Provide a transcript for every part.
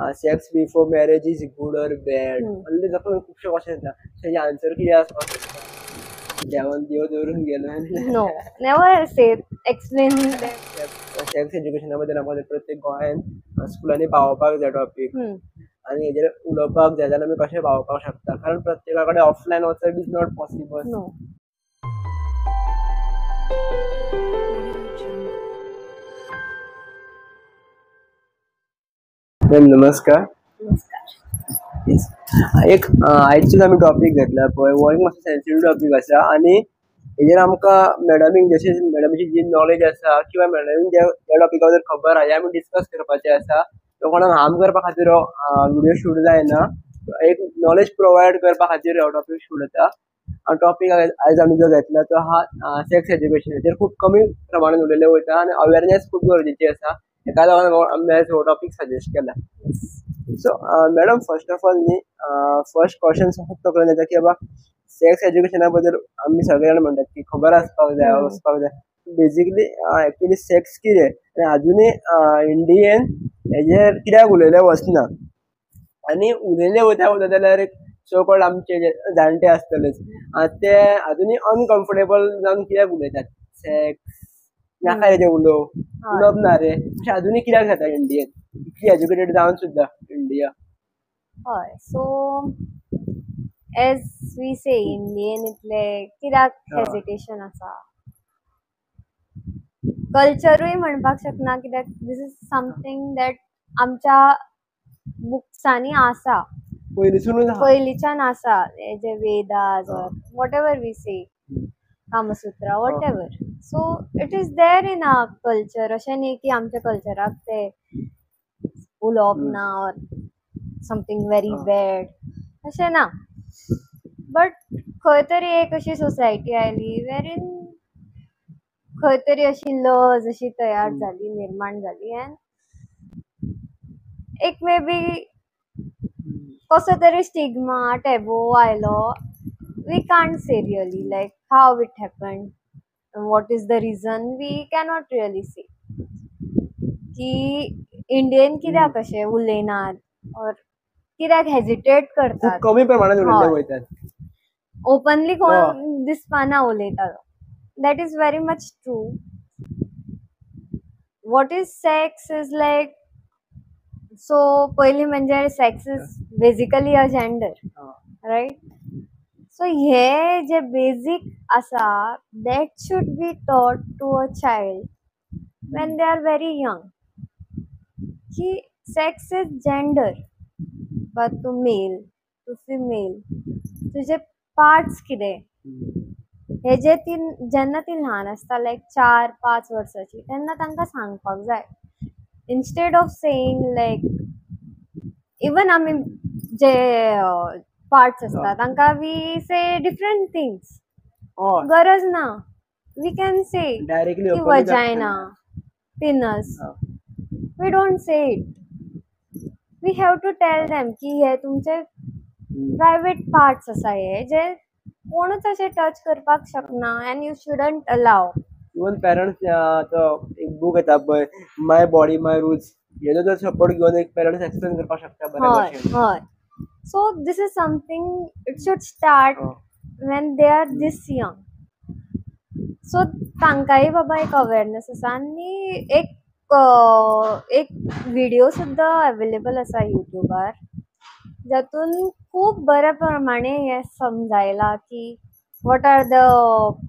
Sex before marriage is good or bad असले लोकांक खुबशे क्वेश्चन येता. तेजे आन्सर कितें आसपाक शकता? देवान देव दवरून गेलो. No, never say explain. Sex एज्युकेशना बद्दल आमकां प्रत्येक गोंयान स्कुलांनी पावोवपाक जाय टॉपीक आनी हेजेर उलोवपाक जाय जाल्यार आमी कशें पावोवपाक शकता, कारण प्रत्येका कडेन ऑफलायन वचप is not possible. No. Ma'am नमस्कार. नमस्कार. येस, एक आयचो आमी टॉपीक घेतला पळय, हो एक मातसो सेन्सिटीव टॉपीक आसा आनी हेजेर आमकां मॅडमीक जशें मॅडमीची जी नॉलेज आसा किंवा मॅडमीक ज्या ह्या टॉपिका बद्दल खबर आसा, हें आमी डिस्कस करपाचें आसा. तो कोणाक हार्म करपा खातीर हो विडियो शूट जायना, एक नॉलेज प्रोवायड करपा खातीर हो टॉपीक शूट जाता. आनी टॉपीक आयज आमी जो घेतला तो आहा सेक्स एज्युकेशन. हेजेर खूब कमी प्रमाणान उलयलें वयता आनी अवेरनेस खूब गरजेची आसा. हेका लागून आमी आयज हो टॉपीक सजेस्ट केला. So madam, first of all न्ही, फर्स्ट क्वेश्चन तकलेन येता की बाबा सेक्स एज्युकेशना बद्दल आमी सगळे जाण म्हणटात की खबर आसपाक जाय, वचपाक जाय. बेजिकली एक्चुअली सेक्स कितें आनी आजुनूय इंडियेन हेजेर कित्याक उलयलें वचना आनी उलयलें वयता वयता जाल्यार एक सो कॉल्ड आमचे जे जाणटे आसतलेच ते आजुनूय अनकम्फर्टेबल जावन कित्याक उलयतात सेक्स नाका रे तें उलोवप, उलोवप ना रे, अशें आजुनूय कित्याक जाता इंडियेन इतली एज्युकेटेड जावन सुद्दां इंडिया? हय, so as we say Indian इतले कित्याक हेजिटेशन आसा, कल्चरूय म्हणपाक शकना कित्याक this is something that आमच्या बुक्सांनी आसा, पयलींच्यान आसा, जे Vedas or whatever we say, Kamasutra, whatever. So it is there in our culture. अशें न्ही की आमच्या कल्चराक ते उलोवप ना ऑर समथींग व्हेरी बॅड, अशें ना. बट खंय तरी एक अशी सोसायटी आयली वेर इन खंय तरी अशी लज अशी तयार जाली, निर्माण जाली एन्ड एक मे बी कसो तरी स्टिग्मा टॅबो आयलो. We can't say really like how it happened, what is the reason, we cannot really say की इंडियन कित्याक अशें उलयनात ऑर कित्याक हेजिटेट करतात, कमी प्रमाणात उलयले वयतात, ओपनली कोण दिसपाना उलयता. That is very much true. What is sex is like, so पयलीं म्हणजे sex is basically a gender, right? So हे जे बेजीक आसा that should be taught to a child when they are very young की sex is gender, but तूं mail तूं female, तुजे parts कितें हे जे ती जेन्ना ती ल्हान आसता लायक 4-5 वर्सांची तेन्ना तांकां सांगपाक जाय. Instead of saying like even आमी जे पार्ट्स आसता तांकां we से डिफरंट थिंग्स, गरज ना. We can say की vagina, penis, we don't say it. We have to tell them की हे तुमचे प्रायवेट पार्ट्स आसा, हे जे कोणूच अशें टच करपाक शकना and you shouldn't allow. Even parents तो एक बूक येता पळय, माय बॉडी माय रुल्स, हेजो जर सपोर्ट घेवन एक पेरंट्स एक्सप्लेन करपाक शकता बरे भशेन. हय, so this is something it should start when they are this young. So तांकांय बाबा एक अवेरनेस आसा आनी एक एक विडियो सुद्दां अवेलेबल आसा युट्यूबार जातून खूब बऱ्या प्रमाणे हें समजायलां की what are the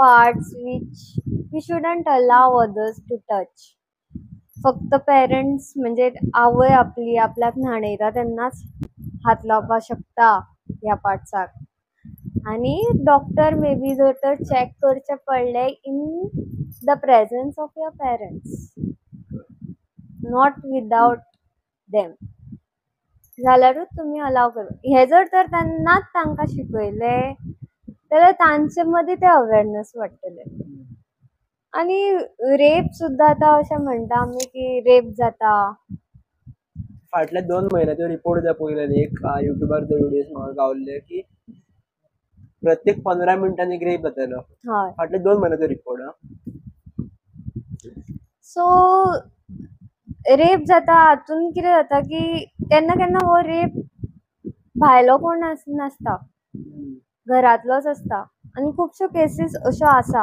parts which we shouldn't allow others to touch. फक्त पेरंट्स म्हणजे आवय आपली आपल्याक न्हाणयता तेन्नाच हात लावपाक शकता ह्या पार्ट्साक, आनी डॉक्टर मे बी जर तर चॅक करचें पडलें in the presence of your parents, not without them, जाल्यारूच तुमी अलाव करू. हें जर तर तेन्नाच तांकां शिकयलें जाल्यार तांचे मदीं तें अवेरनेस वाडटलें. आनी रेप सुद्दां आतां अशें म्हणटा आमी की रेप जाता. फाटल्या 2 म्हयन्याचो रिपोर्ट जर पळयलो न्ही, एक युट्यूबार जो विडियोज म्हाका गावल्ले की प्रत्येक 15 मिनटांनी एक रेप जातालो. फाटल्या 2 म्हयन्याचो रिपोर्ट. सो रेप जाता हातून कितें जाता की केन्ना केन्ना हो रेप भायलो कोण नासता, घरांतलोच आसता. आनी खुबश्यो केसीस अश्यो आसा.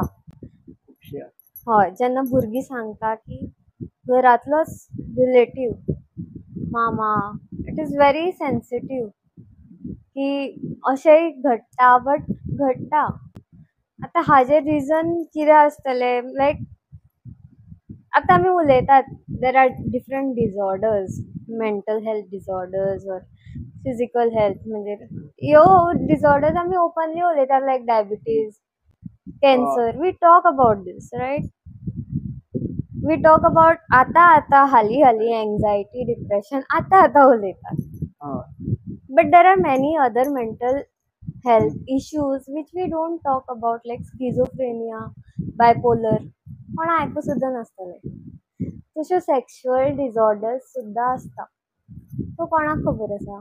हय, जेन्ना भुरगीं सांगता की घरांतलोच रिलेटीव मामा, it is very sensitive की अशेंय घडटा, बट घडटा. आतां हाजें रिजन कितें आसतलें, लायक आतां आमी उलयतात there are different disorders, mental health disorders or physical health, म्हणजे ह्यो डिसऑर्डर्स आमी ओपनली उलयतात, like diabetes, cancer, we talk about this, right? We talk about आतां आतां हालीं हालीं एंग्जायटी, डिप्रेशन आतां आतां उलयतात. But there are many other mental health issues which we don't talk about, like schizophrenia, bipolar, कोणा आयकूं सुद्दां नासतलें. तश्यो सेक्शुअल डिसऑर्डर्स सुद्दां आसता, तो कोणाक खबर आसा?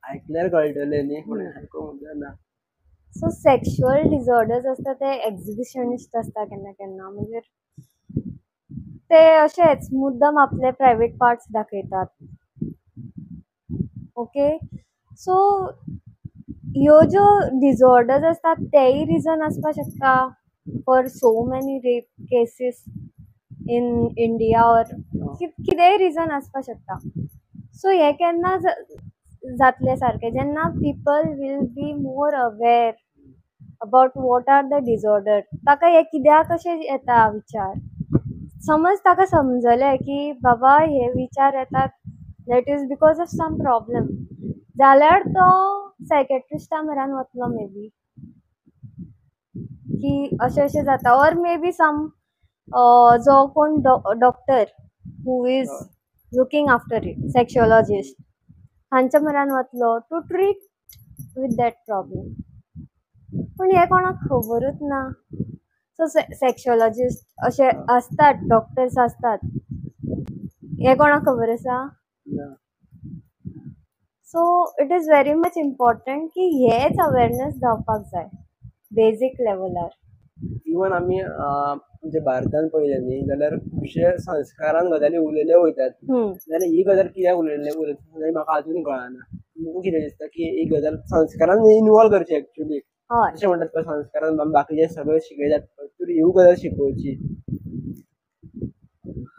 आयकल्यार कळटलें न्ही, पूण आयकूंक ना. सो सेक्शुअल डिसऑर्डर्स आसता ते एक्झिबिशनिस्ट आसता केन्ना केन्ना, म्हणजे ते अशेच मुद्दम आपले प्रायवेट पार्ट्स दाखयतात. ओके, सो ह्यो ज्यो डिसऑर्डर्स आसतात तेय रिजन आसपाक शकता for so many rape cases in India or कितेंय रिजन आसपाक शकता. सो हें केन्ना जातलें सारकें, जेन्ना people will be more aware about what are the disorder. ताका हें कित्याक अशें येता विचार, समज ताका समजलें की बाबा हे विचार येतात that is because of some problem, जाल्यार तो सायकेट्रिस्टा म्हऱ्यान वतलो मे बी की अशें अशें जाता, ऑर मे बी सम जो कोण doctor who is looking after it, sexologist, हांच्या म्हऱ्यान वतलो to treat with that problem. पूण हें कोणाक खबरूच ना. सो सेक्शोलॉजिस्ट अशे आसतात, डॉक्टर्स आसतात, हें कोणाक खबर आसा? So it is very much important की हेच अवेरनेस जावपाक जाय बेजीक लेवलार. इवन आमी म्हणजे भारतान पळयलें न्ही जाल्यार खुबशे संस्कारान गजाली उलयल्यो वयतात, जाल्यार ही गजाल कित्याक उलयल्ले उलयता म्हाका आजून कळना. तुमकां कितें दिसता की ही गजाल संस्कारान इनवॉल्व करची एक्चुअली? अशें म्हणटात पळय संस्कारान बाकीचे सगळे शिकयतात, तर ही गजाल शिकोवची.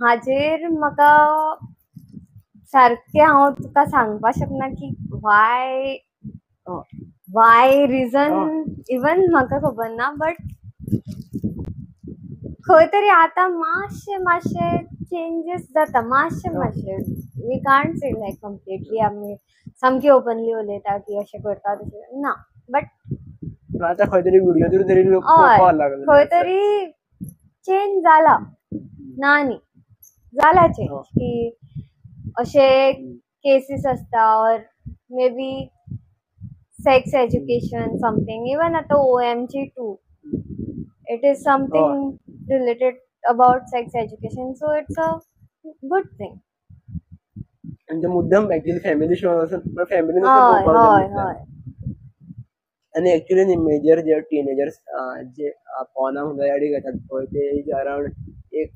हाजेर म्हाका सारकें हांव तुका सांगपाक शकना की वाय वाय रिजन इवन म्हाका खबर ना, बट खंय तरी आतां मातशें मातशें चेंजीस जाता, मातशें मातशें. We can't say like completely आमी सामकी ओपनली उलयता की अशें करता तशें ना, बट आतां खंय तरी व्हिडियो तरी लोक पळोवपाक लागले, खंय तरी चेंज जाला ना न्ही, जाला चेंज की अशे केसीस आसता or maybe sex education something. Even आतां OMG too, it is something related about sex education, so it's a good thing. आनी मुद्दम एक्चुअली फॅमिली शो फॅमिली. हय हय. आनी एक्चुअली मेजर जे टिनेजर्स जे पोर्ना एडिक्ट जातात पळय ते अरावंड एक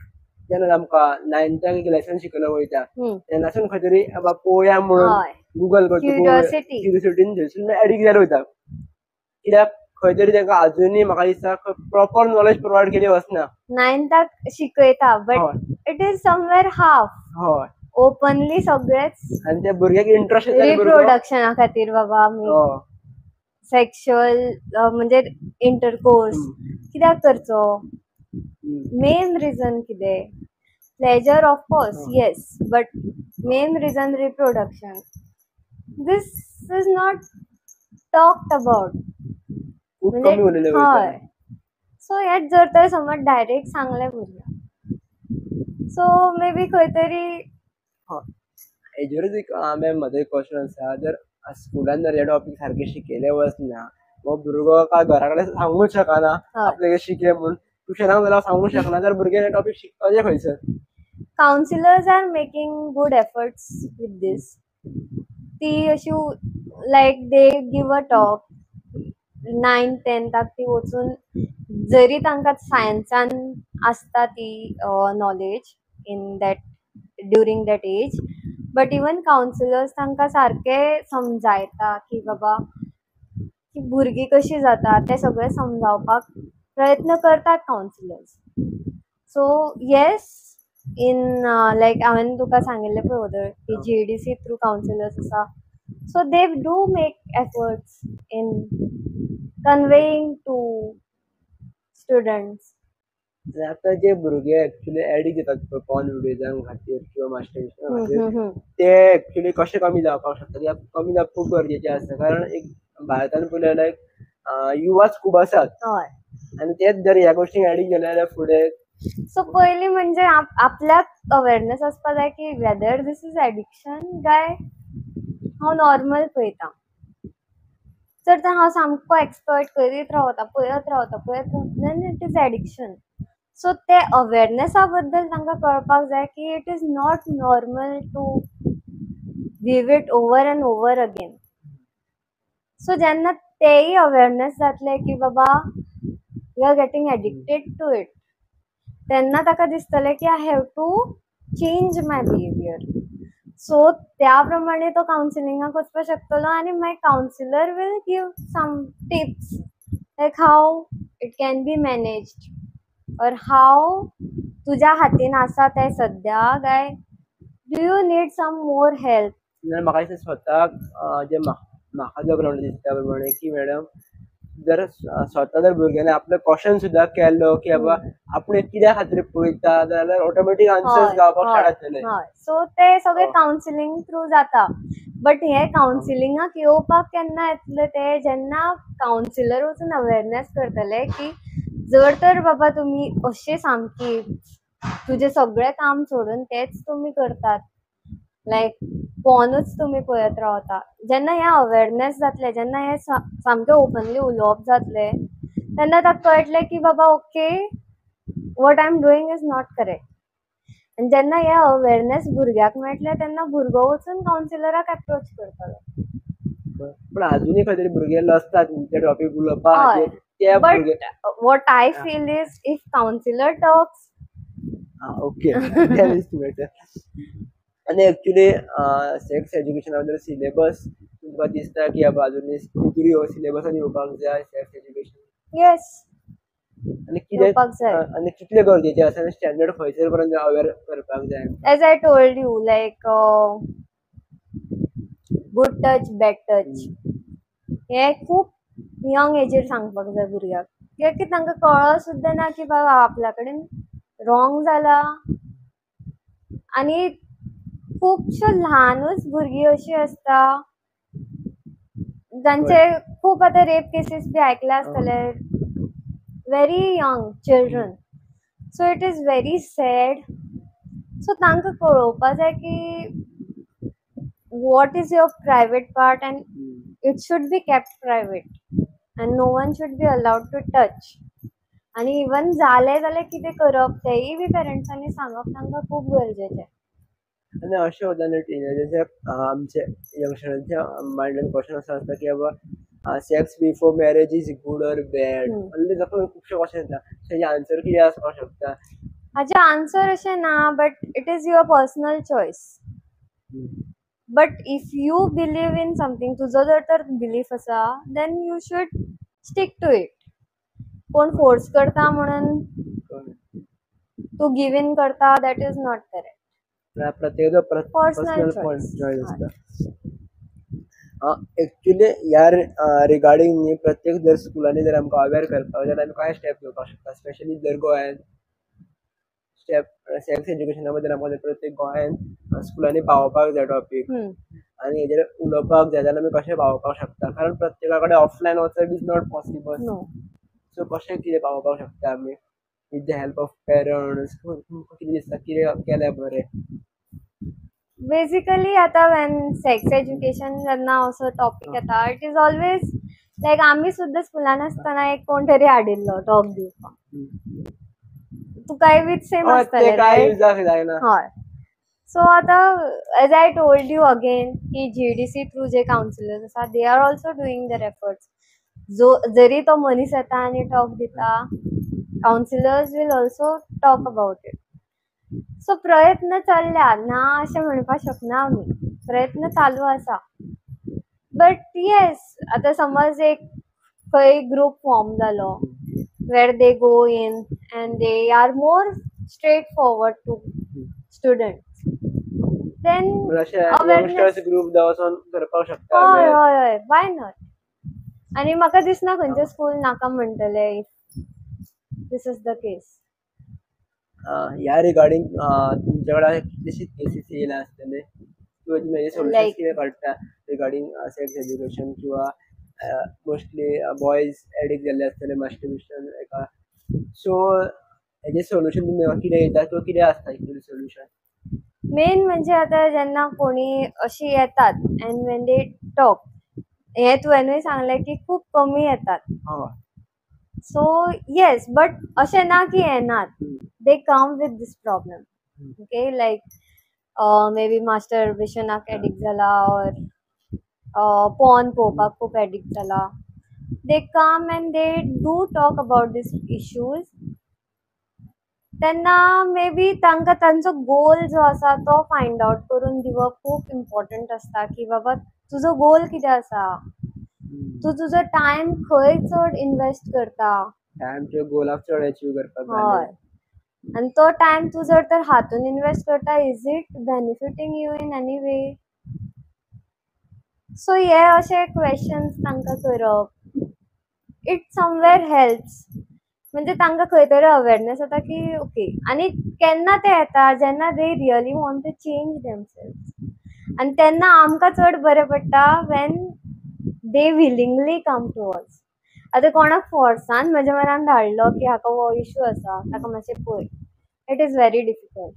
जेन्ना आमकां नायन्थाक एक लेसन शिकयलो वयता तेन्नासून खंय तरी पळोवया म्हणून गुगल करता, क्युरियोसिटीन थंयसून एडिक्ट जायत वयता. कित्याक खंय तरी तांकां आजुनूय म्हाका दिसता प्रॉपर नॉलेज प्रोवायड केली वचना. नायन्थाक शिकयता but it is somewhere half. हय, ओपनली सगळेच. आनी त्या भुरग्याक इंट्रस्ट रिप्रोडक्शना खातीर बाबा आमी सेक्शुअल म्हणजे इंटरकोर्स कित्याक करचो, मेन रिजन कितें? Pleasure of course yes, but main reason reproduction. This is not talked about. हय, सो हेच जर तर समज डायरेक्ट सांगलें भुरग्यांक, सो मे बी खंय तरी. हेजेरूच एक मॅम म्हजो एक क्वेश्चन आसा, जर स्कुलान जर हे टॉपीक सारके शिकयले वचना, भुरगो काय घरा कडेन सांगूंक शकना आपल्याक शिकले म्हणून, ट्युशनाक जाल्यार सांगूंक शकना, जाल्यार भुरगे हे टॉपीक शिकपाचे खंयसर? Counsellors are making good efforts with this. ती अशी like they give a talk 9th 10th ती वचून जरी तांकां सायन्सान आसता ती knowledge in that during that age, but even counsellors तांकां सारके समजायता की बाबा की भुरगीं कशीं जाता तें सगळें समजावपाक प्रयत्न करतात counsellors. So yes, in like हांवें तुका सांगिल्लें पळय वोदोळ की जीएडीसी थ्रू कावन्सिलर्स आसा, so they do make efforts in conveying to students. आनी आतां जे भुरगे एक्चुली एडिक्ट जातात पळय पॉर्न विडियोजां खातीर किंवा मास्टरबेशना खातीर, ते एक्चुली कशे कमी जावपाक शकता? कित्याक कमी जावप खूब गरजेचें आसा, कारण एक भारतान पळयलें जाल्यार युवाच खूब आसात आनी तेच जर ह्या गोश्टींक एडिक्ट जाले जाल्यार फुडें. सो पयलीं म्हणजे आपल्याक अवेरनेस आसपा जाय की वेदर these is addiction काय हांव नॉर्मल पळयता. जर तर हांव सामको एक्सप्लॉयट करीत रावता, पळयत रावता, पळयत रावता, then it is addiction. So ते अवेरनेसा बद्दल तांकां कळपाक जाय की it is not normal to view it over and over again. So जेन्ना तेय अवेरनेस जातले की बाबा you are getting addicted to it, तेन्ना ताका दिसतलें की I have to change my behaviour. So त्या प्रमाणे तो कावन्सिलिंगाक वचपाक शकतलो आनी मागीर counsellor will give some tips like how it can be managed or how तुज्या हातीन आसा तें सद्या काय do you need some more help. म्हाका दिसता स्वताक जे म्हाका जो ग्रावंड दिसता त्या प्रमाणे की मॅडम जर स्वता जर भुरग्यांनी आपलो क्वेश्चन सुद्दां केलो की बाबा आपूण कित्या खातीर पळयता जाल्यार ऑटोमॅटीक आन्सर्स गावपाक स्टार्ट जातले. हय, सो ते सगळे कावन्सिलींग थ्रू जाता. बट हे कावन्सिलिंगाक येवपाक केन्ना येतले ते, जेन्ना कावन्सिलर वचून अवेरनेस करतले की जर तर बाबा तुमी अशे सामकी तुजें सगळें काम सोडून तेच तुमी करतात, लायक पॉर्नूच तुमी पळयत रावता, जेन्ना हें अवेरनेस जातलें, जेन्ना हें सामकें ओपनली उलोवप जातलें, तेन्ना ताका कळटलें की बाबा okay, what I am doing is not correct. आनी जेन्ना हें अवेरनेस भुरग्याक मेळटलें तेन्ना भुरगो वचून कावन्सिलराक एप्रोच करतलो. पण अजूनय खंय तरी भुरगे लजतात ते टॉपीक उलोवपा खातीर. But what I feel is if counsellor talks. Okay, that is better. आनी एक्चुली सेक्स एज्युकेशना बद्दल सिलेबस तुमकां दिसता की बाबा अजूनय सिलेबसान येवपाक जाय सेक्स एज्युकेशन? येस, आनी कितें आनी कितलें गरजेचें आसा आनी स्टँडर्ड खंयसर पर्यंत अवेर करपाक जाय? As I told you, like good touch, bad touch हें खूब यंग एजीर सांगपाक जाय भुरग्याक, कित्याक की तांकां कळऽ सुद्दां ना की बाबा आपल्या कडेन रॉंग जाला. आनी खुबश्यो ल्हानूच भुरगीं अशीं आसता जांचे खूब आतां रेप केसीस बी आयकल्या आसतले, very young children. So it is very sad. So तांकां कळोवपा जाय की what is your private part and it should be kept private and no one should be allowed to touch. आनी इवन जालें जाल्यार कितें करप तेंय बी पेरंट्सांनी सांगप तांकां खूब गरजेचें. आनी अशें वता न्हू टिनेजर्स आमचे यंगस्टरांच्या मायंडान क्वेश्चन असो आसता की बाबा sex before marriage is good or bad, आनी खुबशे क्वेश्चन येता, तेजे आन्सर कितें आसपाक शकता? हाजें आन्सर अशें ना, but it is your personal choice. But if you believe in something, तुजो जर तर बिलीफ आसा then you should stick to it. कोण फोर्स करता म्हणून तूं गिव इन करता, that is not correct. प्रत्येकाचो पर्सनल चॉयस आसता. एक्चुली ह्या रिगार्डींग न्ही प्रत्येक जर स्कुलांनी जर आमकां अवेर करपाक जाल्यार आमी कांय स्टेप घेवपाक शकता, स्पेशली जर गोंयांत स्टेप सेक्स एज्युकेशना बद्दल आमकां प्रत्येक गोंयांत स्कुलांनी पावोवपाक जाय टॉपीक आनी हेजेर उलोवपाक जाय जाल्यार आमी कशें पावोवपाक शकता, कारण प्रत्येका कडेन ऑफलायन वचप is not possible. सो कशें कितें पावोवपाक शकता आमी with the help of parents? कितें दिसता कितें केल्यार बरें? बेसिकली आतां when sex education जेन्ना असो टॉपीक येता, it is always लायक आमी सुद्दां स्कुलान आसतना एक कोण तरी हाडिल्लो टॉक दिवपाक, तुकाय बी सेम आसतलें. हय, सो आतां as I told you again की जीडीसी थ्रू जे कावन्सिलर्स आसा they are also doing their efforts. जो जरी तो मनीस येता आनी टॉक दिता, counsellors will also talk about it. So प्रयत्न चल्ल्या ना अशें म्हणपाक शकना आमी, प्रयत्न चालू आसा. बट येस, आतां समज एक खंय ग्रूप फॉर्म जालो where they go in and they are more straightforward to students, then अशें awareness. Youngsters group वचोन करपाक शकता. हय हय हय, why not. आनी म्हाका दिसना खंयचें स्कूल नाका म्हणटलें if this is the case. ह्या रिगार्डींग तुमच्या कडेन कितलेशीच केसीस येयला आसतले किंवा तुमी हेजे सोल्युशन्स Like- कितें काडटा रिगार्डींग सेक्स एज्युकेशन किंवा मोस्टली बॉयज एडिक्ट जाल्ले आसतले मास्टरबेशन हेका, सो हेजे सोल्युशन तुमी कितें दिता किंवा कितें आसता एक्चुअली सोल्युशन? मेन म्हणजे आतां जेन्ना कोणी अशी येतात एंड when they talk, हें तुवेंनूय सांगलें की खूब कमी येतात. हय. सो येस, बट अशें ना की येनात, they come with this problem. Okay, like maybe मास्टरबेशनाक addict जाला ऑर पॉर्न पळोवपाक खूब एडिक्ट जाला. They come and they do talk about these issues. तेन्ना मे बी तांकां तांचो गोल जो आसा तो फायंड आवट करून दिवप खूब इम्पॉर्टंट आसता की बाबा तुजो गोल कितें आसा, तूं तुजो टायम खंय चड इनवेस्ट करता. टायम तुज्या गोलाक चड अचीव करपाक हय, आनी तो टायम तूं जर तर हातून इनवेस्ट करता, is it benefiting you in any way? So हे अशे क्वेश्चन्स तांकां करप it somewhere helps, म्हणजे तांकां खंय तरी अवेरनेस जाता की ओके. आनी केन्ना ते येता जेन्ना they really want to change themselves, आनी तेन्ना आमकां चड बरें पडटा when they willingly come to us. आतां कोणाक फोर्सान म्हज्या मनान धाडलो की हाका हो इशू आसा ताका मातशें पळय, it is very difficult.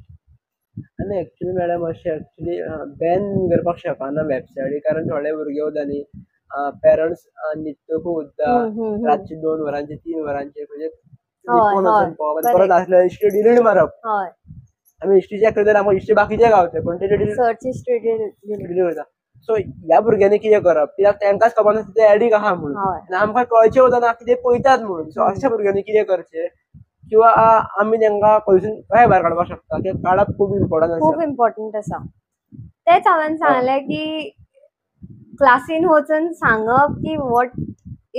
आनी एक्चुअली मॅडम अशें एक्चुअली बॅन करपाक शकना वेबसायटी, कारण थोडे भुरगे उरता न्ही पेरंट्स न्हिदतकूच उरता रातचे 2 वरांचे 3 वरांचे, म्हणजे लिपोवन वचून पळोवप आनी परत आसल्यार हिस्ट्री डिलीट मारप. हय, आमी हिस्ट्री चॅक करता आमकां हिस्ट्री बाकीचे गावते पण ते सर्च हिस्ट्री डिलीट करता. सो ह्या भुरग्यांनी कितें करप, कित्याक तांकांच खबर नासता ते एडिक्ट आहा म्हणून, आनी आमकां कळचें उरना की ते पळयतात म्हणून. सो अशा भुरग्यांनी कितें करचें किंवा आमी तांकां खंयसून कशें भायर काडपाक शकता, कित्याक काडप खूब इम्पॉर्टंट आसा. खूब इम्पॉर्टंट आसा. तेंच हांवें सांगलें की क्लासीन वचून सांगप की what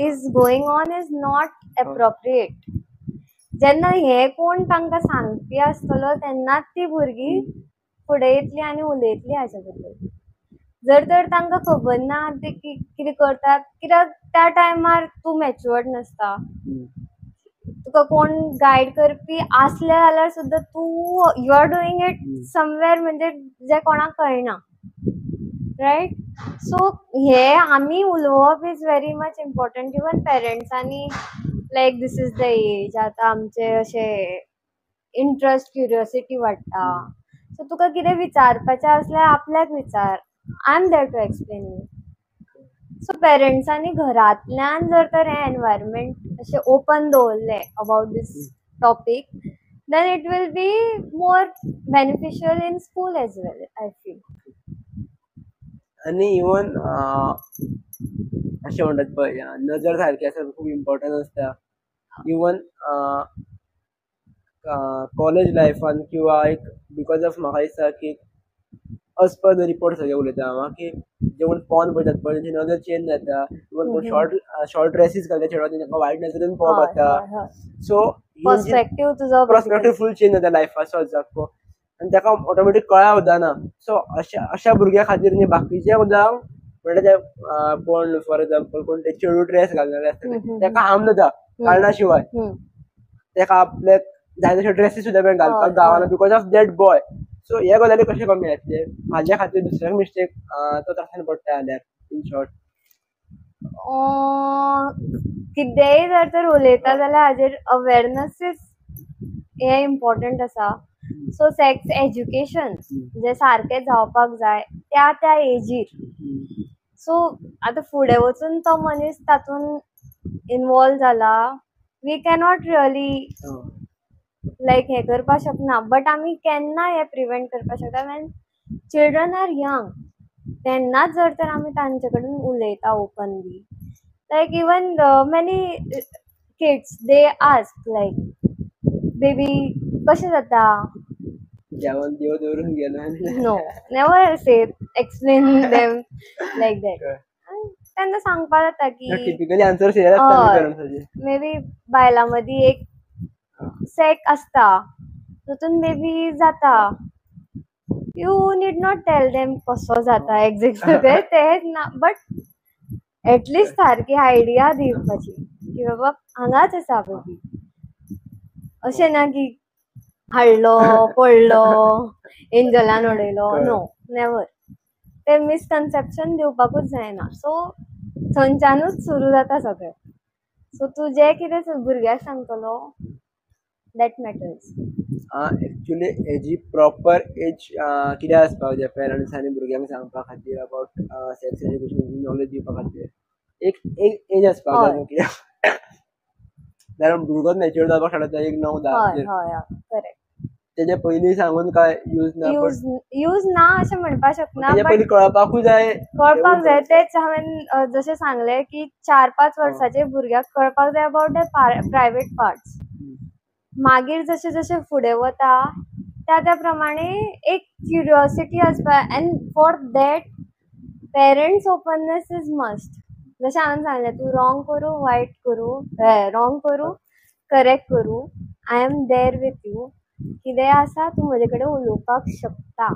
is going on is not appropriate. जेन्ना हें कोण तांकां सांगपी आसतलो तेन्नाच ती भुरगीं फुडें येतली आनी उलयतली हाजे बद्दल. जर तर तांकां खबर ना ते कितें करतात, कित्याक त्या टायमार तूं मॅच्युअर्ड नासता, तुका कोण गायड करपी आसले जाल्यार सुद्दां तूं you are doing it somewhere, म्हणजे जें कोणाक कळना, रायट? सो हे आमी उलोवप is very much important. Even पेरंट्सांनी like this is the age, आतां आमचे अशे इंट्रस्ट क्युरियोसिटी वाडटा, सो तुका कितें विचारपाचें आसल्यार आपल्याक विचार, I am there to explain you. So पेरंट्सांनी घरांतल्यान जर तर हें एनवायरमेंट अशें ओपन दवरलें about this topic, then it will be more beneficial in school as well, I feel. आनी इवन अशें म्हणटात पळय, नजर सारकी आसप खूब इम्पॉर्टंट आसता. इवन कॉलेज लायफान किंवा एक because of म्हाका दिसता की as per the report सगळे उलयता हांव की जे कोण पॉर्न पळयतात पळय तेंची नदर चेंज जाता. इवन कोण शॉर्ट ड्रेसीस घालता चेडवां तेंकां वायट नदरेन पळोवप जाता. सो पर्सपेक्टिव्ह तुजो पर्सपेक्टिव्ह फूल चेंज जाता लायफाचो सारको, आनी ताका ऑटोमॅटीक कळ्ळा वचना. सो अशा भुरग्यां खातीर न्ही बाकीचे सुद्दां म्हणल्यार ते कोण फॉर एग्जाम्पल कोण ते चेडूं ड्रेस घालणारे आसता ताका हार्म जाता कारणा शिवाय, ताका आपले जाय तशे ड्रेसीस सुद्दां घालपाक गावना because of that boy. So हे गजाली कशे कमी जातले म्हाज्या खातीर दुसऱ्यांक मिस्टेक तो त्रासान पडटा जाल्यार इन शॉर्ट कितेंय जर तर उलयता जाल्यार हाजेर अवेरनसीस हें इम्पॉर्टंट आसा. सो सेक्स एज्युकेशन जे सारकें जावपाक जाय त्या त्या एजीर. सो आतां फुडें वचून तो मनीस तातूंत इनवॉल्व जाला, we cannot really लायक हें करपाक शकना, बट आमी केन्ना हें प्रिवेंट करपाक शकता when children are young. तेन्नाच जर तर आमी तांचे कडेन उलयता openly, like even many kids they ask like baby कशें जाता, देवान देव दवरून गेलो. No, never say explain them like that. तेन्ना सांगपा जाता की टिपिकली आन्सर शेअर आसता पेरंट्साचे. मे बी बायलां मदीं एक सेक आसता, तातूंत मे बी जाता. You need not tell them कसो जाता एग्जॅक्ट सगळें तें ना, बट एटलिस्ट सारकी आयडिया दिवपाची की बाबा हांगाच आसा बेबी, अशें ना की हाडलो पडलो एंजलान उडयलो. No, never. ते मिसकन्सेप्शन दिवपाकूच जायना. सो थंयच्यानूच सुरू जाता सगळें. सो तूं जें कितें भुरग्याक सांगतलो that matters. Actually हेजी प्रॉपर एज कितें आसपाक जाय पेरंट्सांनी भुरग्यांक सांगपा खातीर अबावट सेक्स एज्युकेशन नॉलेज दिवपा खातीर एक एक एज आसपाक जाय न्हू, कित्याक कारण भुरगोच मॅच्युअर जावपाक शकता एक 9-10. हय हय, करेक्ट. तेजे पयलीं सांगून काय यूज ना, यूज ना अशें म्हणपाक शकना, तेजे पयलीं कळपाकूय जाय. कळपाक जाय. तेच हांवें जशें सांगलें की 4-5 वर्साचे भुरग्याक कळपाक जाय अबावट the private parts. मागीर जशें जशें फुडें वता त्या त्या प्रमाणे एक क्युरियोसिटी आसपा, and for that parents openness is must. जशें हांवें सांगलें, तूं रॉंग करूं वायट करूं, रॉंग करूं करेक्ट करूं, I am there with you. कितेंय आसा तूं म्हजे कडेन उलोवपाक शकता.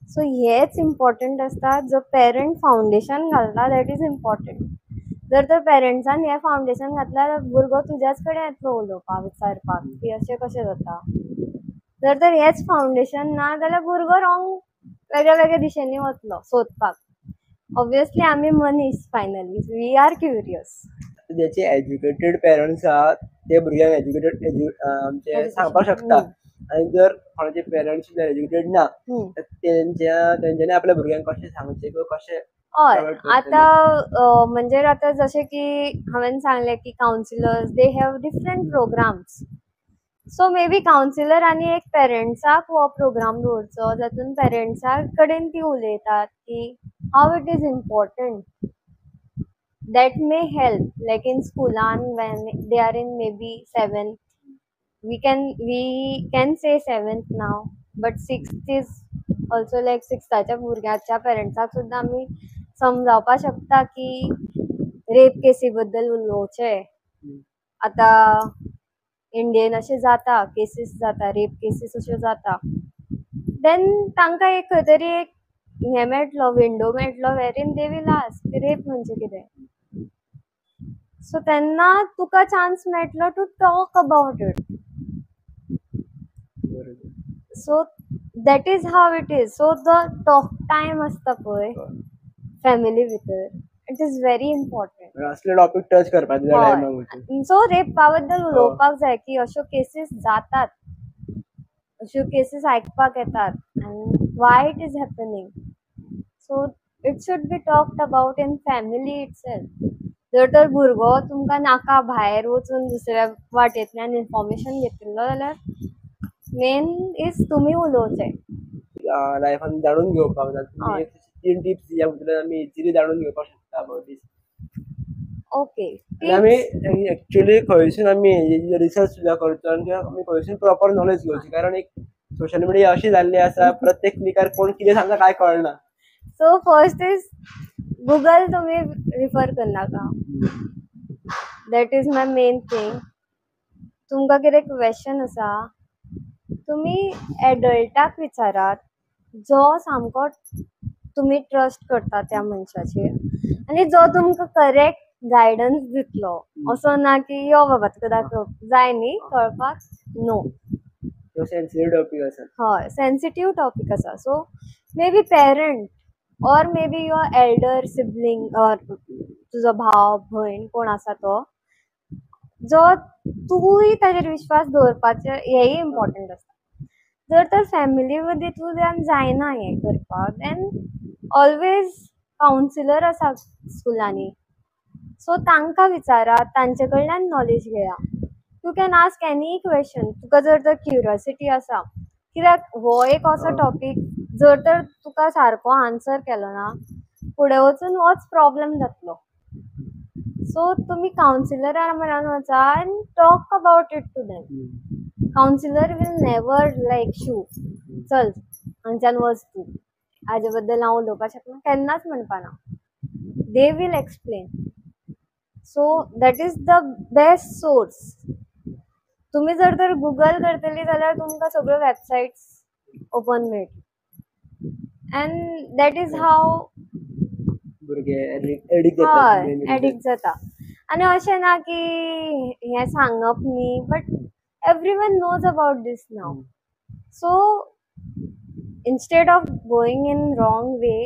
सो हेंच इम्पॉर्टंट आसता, जो पेरंट फावंडेशन घालता that is important. जर तर पेरंट्सान हें फावंडेशन घातलें जाल्यार भुरगो तुज्याच कडेन येतलो उलोवपाक, विचारपाक की अशें कशें जाता. जर तर हेंच फावंडेशन ना जाल्यार भुरगो रॉंग वेगळ्या वेगळ्या दिशेंनी वतलो सोदपाक. ऑब्वियसली आमी मनीस, फायनली we are curious. ज्याचे एज्युकेटेड पेरंट्स आहात ते भुरग्यांक एज्युकेटेड आमचे सांगपाक शकता, आनी जर कोणाचे पेरंट्स जर एज्युकेटेड ना तर तेंच्यांनी आपल्या भुरग्यांक कशें सांगचें किंवा कशें. हय, आतां म्हणजे आतां जशें की हांवें सांगलें की counsellors they have different programmes. So maybe counsellor आनी एक पेरंट्साक हो प्रोग्राम दवरचो जातून पेरंट्सा कडेन ती उलयतात की how it is important. That may help, like in स्कुलान when they are in maybe 7th, we can say 7th now, but 6th is also like 6थाच्या भुरग्याच्या पेरंट्साक सुद्दां आमी समजावपाक शकता की रेप केसी बद्दल उलोवचें. आतां इंडियेन अशें जाता, केसीस जाता, रेप केसीस अश्यो जाता, देन तांकां एक खंय तरी एक हें मेळटलो, विंडो मेळटलो wherein they will ask rape म्हणजे कितें. सो तेन्ना तुका चान्स मेळटलो to talk about it. So that is how it is. So the talk time आसता पळय फॅमिली भितर, it is very important. असले टॉपिक टच करपाक जाय. सो रेपा बद्दल उलोवपाक जाय की अश्यो केसीस जातात, अश्यो केसीस आयकपाक येतात, and why it is happening. So it should be talked about in family itself. जर तर भुरगो तुमकां नाका भायर वचून दुसऱ्या वाटेंतल्यान इन्फॉर्मेशन घेतिल्लो जाल्यार मेन is तुमी उलोवचें. लायफान जाणून घेवपाक जाय. 3 टिप्स दिया म्हणटल्यार आमी इजिली जाणून घेवपाक शकता अबाउट this. Okay, आमी एक्चुअली खंयसून आमी रिसर्च सुद्दां करचो आनी आमी खंयसून प्रॉपर नॉलेज घेवची, कारण एक सोशल मिडिया अशी जाल्ली आसा प्रत्येक क्लिकार कोण कितें सांगता काय कळना. सो फर्स्ट is Google तुमी रिफर करनाका, that is my main thing. तुमकां कितें क्वेश्चन आसा तुमी एडल्टाक विचारात जो सामको तुमी ट्रस्ट करता त्या मनशाचेर, आनी जो तुमकां करेक्ट गायडन्स दितलो. असो ना की यो बाबा तुका दाखोव जाय न्ही कळपाक, नो. सेन्सिटीव टॉपीक आसा. हय, सेन्सिटीव टॉपीक आसा. So maybe parent or maybe your elder sibling or तुजो भाव भयण कोण आसा तो, जो तूंय ताजेर विश्वास दवरपाचें हेंय इम्पॉर्टंट आसता. जर तर फॅमिली मदीं तुज्यान जायना हें करपाक, देन ऑलवेज कावन्सिलर आसा स्कुलांनी, सो तांकां विचारात, तांचे कडल्यान नॉलेज घेया. You can ask any question. तुका जर तर क्युरियोसिटी आसा, कित्याक हो एक असो टॉपीक जर तर तुका सारको आन्सर केलो ना फुडें वचून होच प्रॉब्लम जातलो. सो तुमी कावन्सिलरा म्हऱ्यान वचा and talk about it to them. Counsellor will never like shoo. चल हांगच्यान वच तूं, हाजे बद्दल हांव उलोवपाक शकना, केन्नाच म्हणपाना. They will explain. So that is the best source. तुमी जर तर गुगल करतली जाल्यार तुमकां सगळ्यो वेबसायट्स ओपन मेळटल्यो एंड that is हाव भुरगे एडिक्ट जाता. हय, एडिक्ट जाता. आनी अशें ना की हें सांगप न्ही, but everyone knows about this now. So instead of going in wrong way,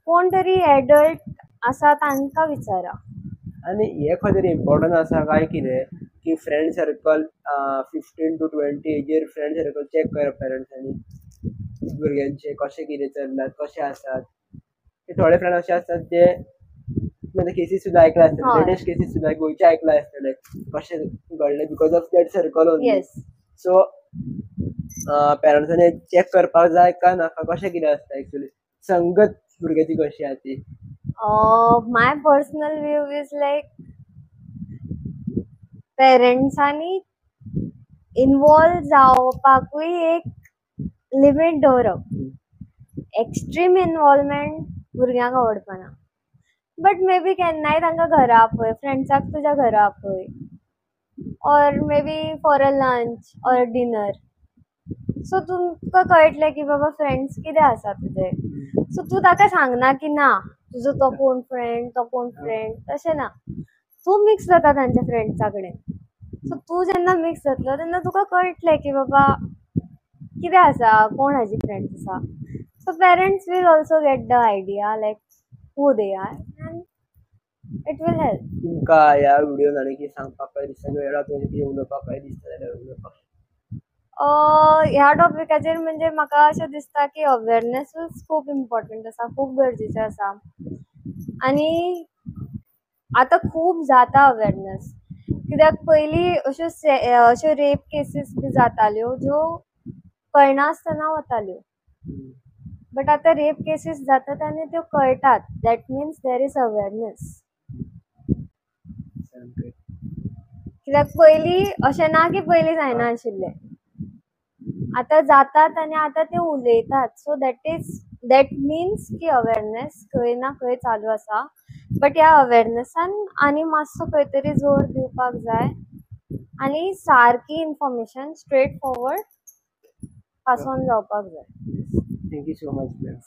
कोण तरी एडल्ट आसा तांकां विचारा. आनी हें खंय तरी इम्पॉर्टंट आसा काय कितें की फ्रेंड सर्कल 15 टू 20 एजीर फ्रेंड सर्कल चॅक करप पेरंट्सांनी भुरग्यांचे कशें कितें चल्लां, कशें आसात. थोडे फ्रेंड अशे आसतात जे केसीस सुद्दां आयकला आसतले, लेटेस्ट केसीस सुद्दां गोंयचे आयकला आसतले कशें घडलें because of that circle only. So पेरंट्सांनी चॅक करपाक जाय काय नाका, कशें कितें आसता एक्चुअली संगत भुरग्याची कशी आसा ती? My personal view is like पेरंट्सांनी इनवॉल्व जावपाकूय एक लिमीट दवरप. एक्स्ट्रीम इनवॉल्वमेंट भुरग्यांक आवडपाना, बट मे बी केन्नाय तांकां घरा आपय, फ्रेंड्साक तुज्या घरा आपय, or maybe for a lunch or dinner. So तुमकां कळटलें की बाबा फ्रेंड्स कितें आसा तुजे. सो तूं ताका सांगना की ना तुजो तो कोण फ्रेंड, तो कोण फ्रेंड, तशें ना. तूं मिक्स जाता तांच्या फ्रेंड्सा कडेन. सो तूं जेन्ना मिक्स जातलो तेन्ना तुका कळटलें की बाबा कितें आसा, कोण हाजी फ्रेंड्स आसा. So parents will also get the idea like who they are and it will help. तुमकां ह्या व्हिडियोन आनी कितें सांगपाक काय दिसता, ह्या टॉपिकाचेर कितें उलोवपाक काय दिसता जाल्यार उलोवपाक? ह्या टॉपिकाचेर म्हणजे म्हाका अशें दिसता की अवेरनेसूच खूब इम्पॉर्टंट आसा, खूब गरजेचें आसा. आनी आतां खूब जाता अवेरनेस, कित्याक पयलीं अश्यो अश्यो रेप केसीस बी जाताल्यो ज्यो कळनासतना वताल्यो, बट आतां रेप केसीस जातात आनी त्यो कळटात. That means there is awareness. कित्याक पयलीं अशें ना की पयलीं जायनाशिल्लें, आतां जातात आनी आतां ते उलयतात. So that is that means की अवेरनेस खंय ना खंय चालू आसा. बट ह्या अवेरनेसान आनी मातसो खंय तरी जोर दिवपाक जाय आनी सारकी information straight forward pass on जावपाक जाय. Thank you so much ma'am.